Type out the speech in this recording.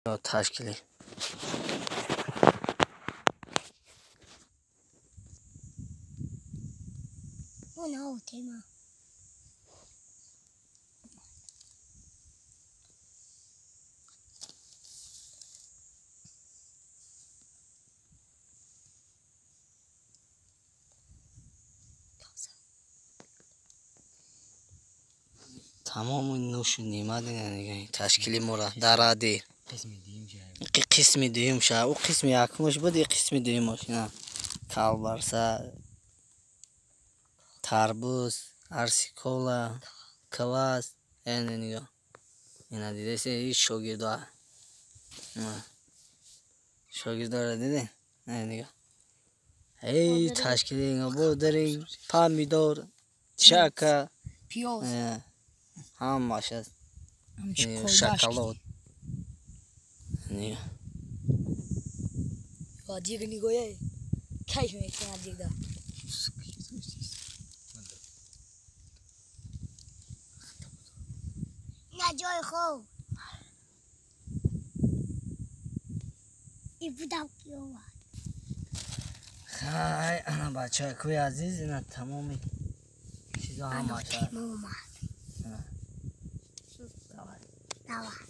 Ташкили. Тамоми нӯшу неъмат ташкили мора дар Адир. Қисми дуюм ша. Ӯ қисми якумаш буд, и қисми дуюмаш. Колбаса, тарбуз, арсикола, квас. Эне нигоҳ. Ина дидаси и шогирдо. Шогирдоро диде? Нигоҳ. Эй ташкили бодаринг, помидор, чака, пиёз. Ҳамаш аст. Шоколад. Диг нигоҳе кайф мекунад дигда. На ҷои хоб. И будам ки омад. Хай, ана бачакои азиз, ина тамоми чизо ҳамаш аст. Омад. Давай. Давай.